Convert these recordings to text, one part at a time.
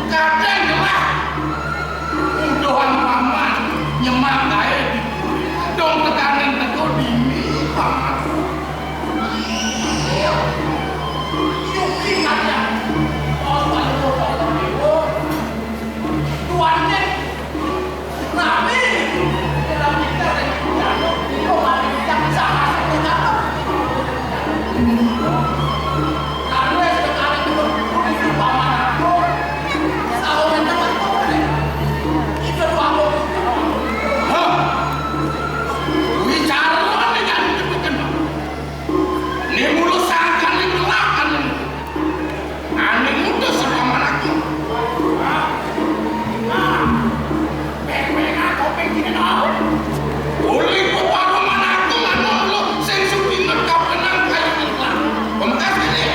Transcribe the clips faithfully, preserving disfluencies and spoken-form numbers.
Kadang jelas. Uduhang paman nyemak gaé di puri. Dong tekaning teguh dini paman. Yuki kadang. Oh, paling tuané. Hah? Wicara né kan nyebutkan. Né mulu sangkan né kelakan. Ané mutus sama anak. Beng-bengan kopéng dina naon? Uli ku warung anak, anu lu sing supinget kapenang kayu nengklang. Pemekas kéné.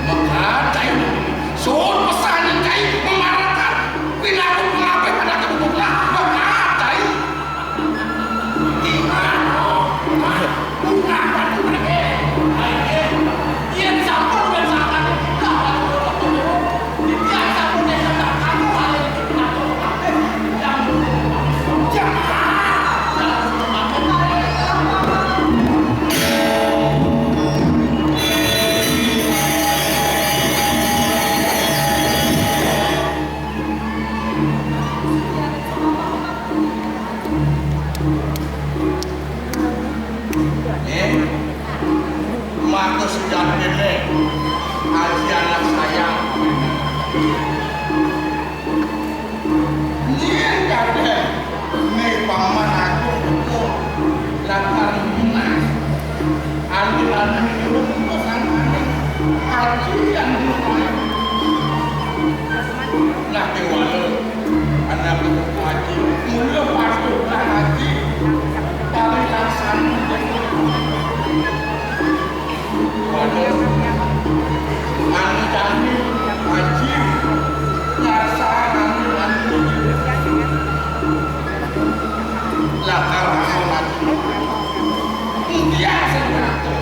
Mekadai. Suud pesan cai memaratan. Pinaku pengabeh anak kebubuk lah. Mekadai. Nih, mata sejatiné, Aji anak sayang. Nyén kadén, né paman agung betul, lakar lunas. Anu-anu nyuruh pasangané, Aji yang nyuruh. Nah, kéwala, anak buku Aji, mula patuh Aji, paling laksana. Waduh, anu jani, Aji, ngarsa anu, anu. Lakar anu, Aji. Mudian sing ngatur.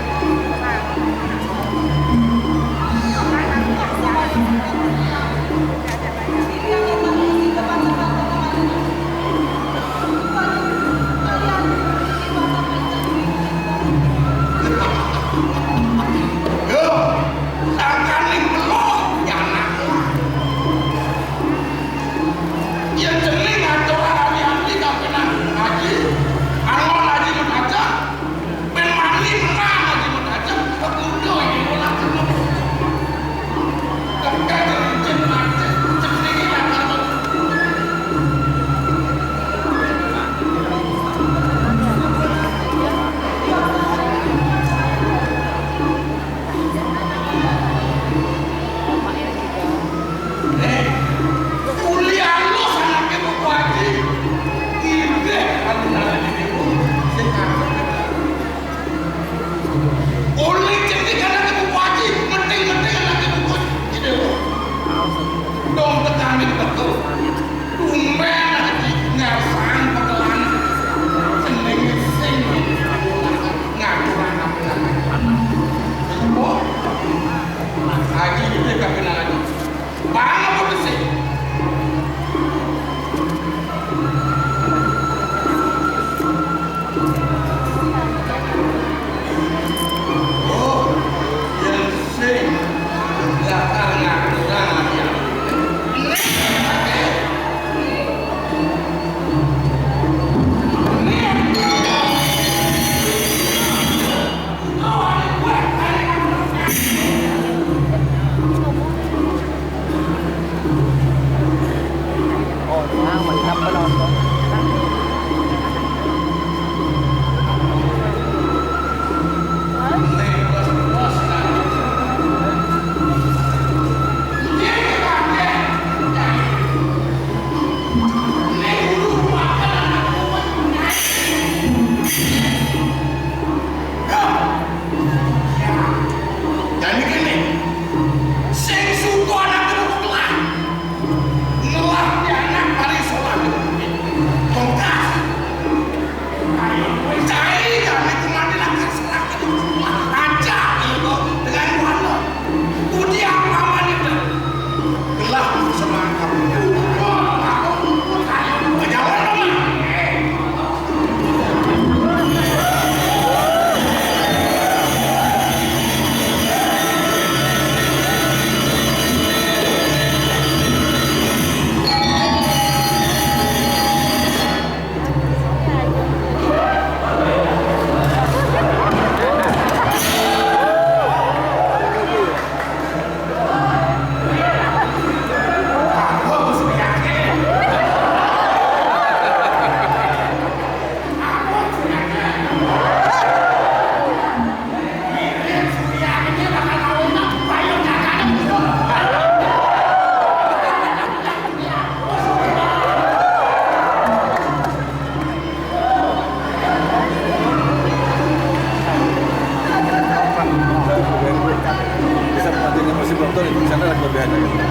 Yo, sangkaning pelog, ya anak. Yén jeneng atur ahli-ahli kapining Aji, angon Aji Mut Ajeng, ben mani menang Aji Mut Ajeng, pekuda iki ora kelem. Tekan jeneng mati, jenenge lakar. Nih, uli alus anake Buku Aji. Idih alus-alus iki, Bu. Sing ngatur. Uli cetik anake Buku Aji, meting-meting anake Buku Aji. Idih, Bu. Dong tekaning teko. Tumben Aji ngersang pekelan. Jenenge sing ngatur apa-apa. Bu. Aji gedhe kapining Aji. Bang apa besi? Oh, yen sing bakal ngaturang Aji. Di sana ada kelebihannya gitu.